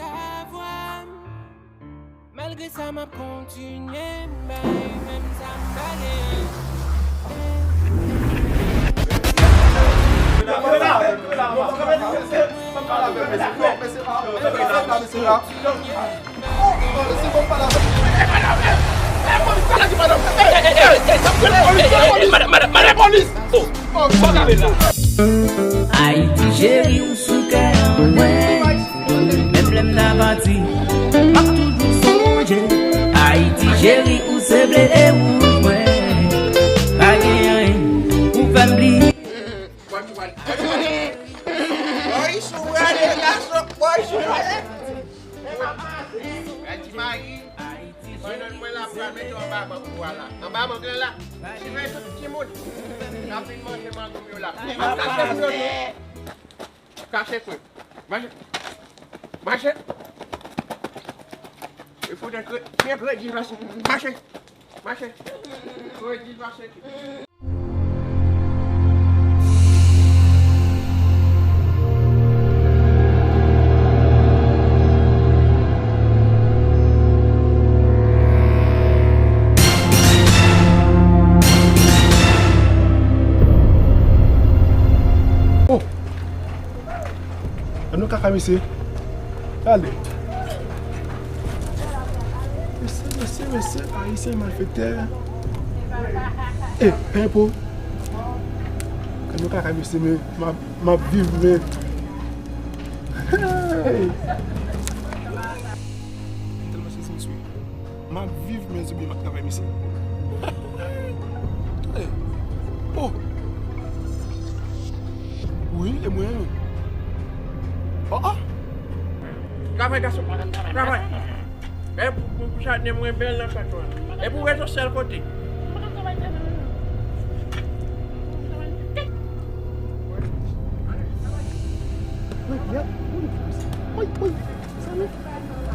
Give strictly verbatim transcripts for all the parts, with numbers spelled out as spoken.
Lavwa m, malgre sa m ap kontinye bay menm sa m pa gen. Ayiti cheri, ou sou kè an mwen. Menm lè m ta pati, m ap toujou sonje. Ayiti cheri, ou se ble e wouj mwen. Pa gen anyen pou fè m bliye. Bòy, sou prale, gason, bòy, sou prale. Bèl ti mari. Mwen, mwen la, pral mete w anba bank ou a la. Anba bank lan la. Simen tout timoun. N ap vin manje mango m yo la. Kache pou yo tou. Kache pou yo. Mache. Mache. E fout en kre-, en kredi, mache. Mache. Mache. Kredi, mache. Oh! Ann nou kaka mesye. Gade. Mesye, mesye, mesye, ayisyen malfektè. E, penyen po. Ann nou kaka mesye, men m ap, m ap viv, men. Hey! M tèlman sezi, mesye. M ap viv, men zoubi m ap travay, mesye. Hey! Oh! Wi, e mwen. Oh, oh! Travay, gason. Travay. E pou, pou, pou jardin mwen bèl nan kat la. E pou rezo sèl kote. Wi, wi, wi. Wi, wi. Sa nou.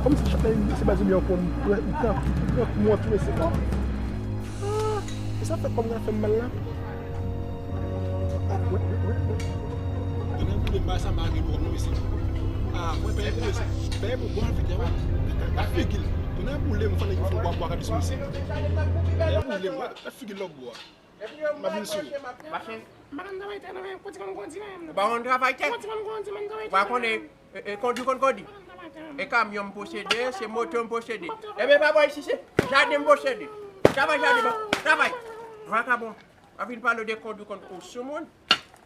Kòm si chak lè se pa zoubi ankò, m pran, m pran, m pran kou mwen tou, mesye. Oh! Ah! E sa fè kòm nan fè m mal la? Ah, wè, wè, wè, wè. Tounen boule m ba sa mare bò non, mesye. Ah, mwen peye pou mesye. Peye pou bò vit, wè. Gad figi l. Tounen boule m, fò nèg yo fè bwa bwa gade sou mesye. Peye boule m, wè. Gad figi l lòk bò a. M ap vin sou ou. Mache. M pa konn travay tè non, men kote konn kondi menm. Ou pa konn travay tè? Kote konn kondi, man, travay tè. Ou pa konnen, e, e, kondi konn kondi. E kamyon m posede, se moto m posede. Ebyen pa bò isi, se jaden m posede. Travay jaden m, travay. Vakabon. Ap vin pale de kondi konn ou sou moun.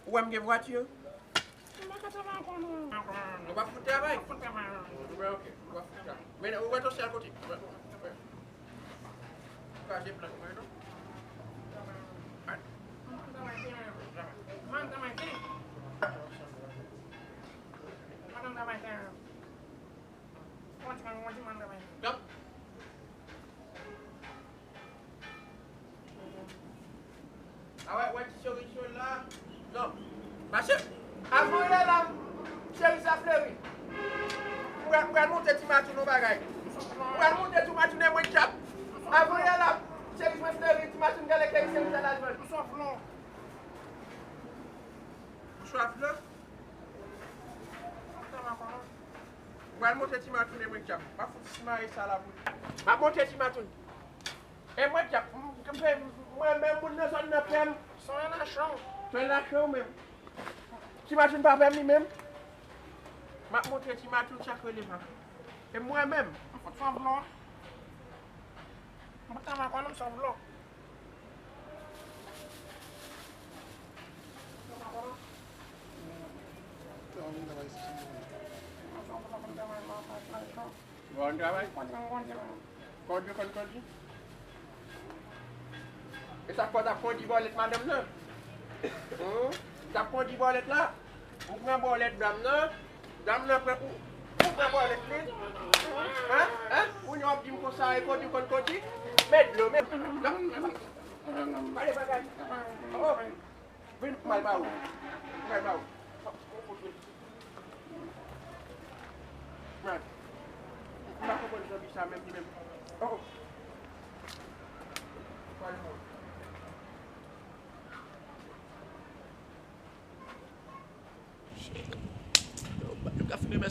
Ou wè m gen vwati? M pa ka travay ankò non. Ou pa fout travay? M pa fout travay non. Ebyen ok, ou pa fout travay. Men ou wè to sèl kote. Ou wè. Kraze plant mwen non. Awa, wè ti chorizo la. Non. Mache. Avan yè la, cheriz la fleri. M pral, m pral montre ti Matou yon bagay. M pral montre ti Matou e mwen k ap. Avan yè la, cheriz mwen fleri, ti Matou gade kèk cheriz la l al vann. Ou swaf dlo? M pral montre ti Matou e mwen k ap. M ap fout simaye sa la pou li. M ap montre ti Matou. E mwen k ap, m, m, mwen menm moun nan zòn nan pè m. Se yon lachè w. Se yon lachè w menm. Ti Matou pa pè m li menm. M ap montre ti Matou sa k rele pa. E mwen menm. M fout fè vlò. M pa t ka pa konnen m se vlò. Bon travay. Kondi konn kondi. E sa k fè w t ap kondi bòlèt madanm nan? Hum? T ap kondi bòlèt la? Ou pran bòlèt dam nan, dam nan pran ou, ou pran bòlèt li. Hein? Hein? Ou w ap di m konsa e kondi konn kondi? Met dlo, met. Pale bagay. Oh. Vin mal ba ou. Mal ba ou. Brad. M pa konprann zanmi sa menm li menm. Oh. Pale mwen. Yo, yo ka fin renmen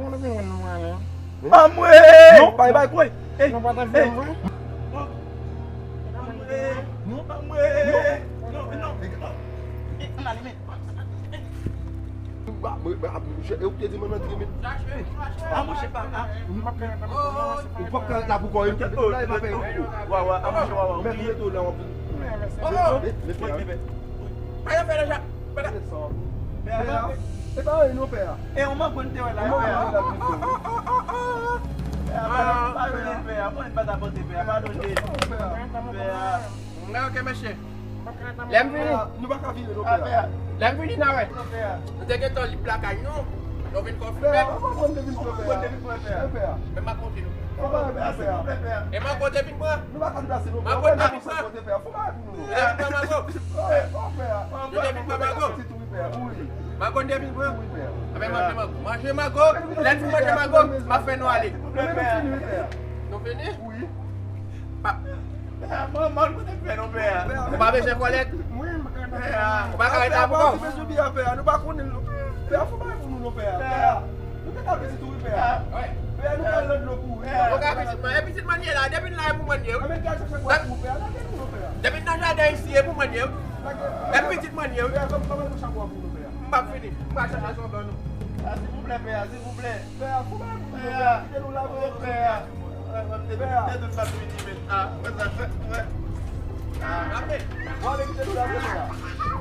Bon, nou vin wè nou ale. Anmwe! Non, bay, bay, kwe. Ey, nou pa ta vle wè. Anmwe! Non, anmwe! Non, non, non. Ann ale, men. Ba, ba, ba, e ou te di mwen antre, men. A, mouche pa, a. Ou p ap ka ret la pou kò, e m te la, e pa fè. Wa, wa, a, mouche, wa, wa. Mèt ou rete w la, w ap vin. Mèt, mèt, mèt. Pa nan fè deja. Pè a. Pè a. E pa anyen non, pè a. E yon mango n te wè la, pè a. Pè a, pa, pa vini, pè a. Mwen pa ta pote, pè a. Padone. Pè a. Pè a. Mwen, ok, mesye. Lè m vini. Nou pa ka vini non, pè a. Lè m vini, n a wè. Nou te gentan li lakay nou. Nou vin konfime. Pè a, mwen pa konn te vin pran, pè a. Pè a. Men m ap montre nou. Pè a, pè a, silvouplè, pè a. E mango te vin pran. Nou pa ka deplase non, pè a. Mango te vin pran. Pè a, fò pa pou nou. Ou te vin pran mango? Wi, pè a. Ou te vin pran mango? Wi, pè a. Wi. Mango n te vin pran? Wi, pè a. Anben, manje mango. Manje mango. Lè n fin manje mango, m ap fè nou ale. Nou fini? Wi. Pa- Pè a, manman, nou te fè nou, pè a. Ou pa bezwen kòlèt? Wi, m ka. Pè a. Ou pa ka ret la pou kò? Pè a, nou pa konnen l non. Pè a, fò bay pou nou non, pè a. Pè a. Nou te ka pitit ou wi, pè a. Wi. Pè a, nou ka lòd lò pou ou wi. Ou ka pitit mwen. E pitit mwen ye la, depi n la e pou mwen ye wi. Anben, kay chache bwa pou ou, pè a. Lage nou non, pè a. Depi n nan jaden isi, e pou mwen ye wi. Lage. E pitit mwen ye wi. Pè a, kòman, kòman nou chache bwa pou nou, pè a? M p ap vini. M pral chache sou bò nou. A, silvouplè, pè a, silvouplè. Pè a, fò bay pou nou, pè a. Kite nou la, pè a. Pè a. Mwen te dout m ap vini, men. A, mwen sa fè, mwen. A, amen. Bon, ale kite nou la, pè a.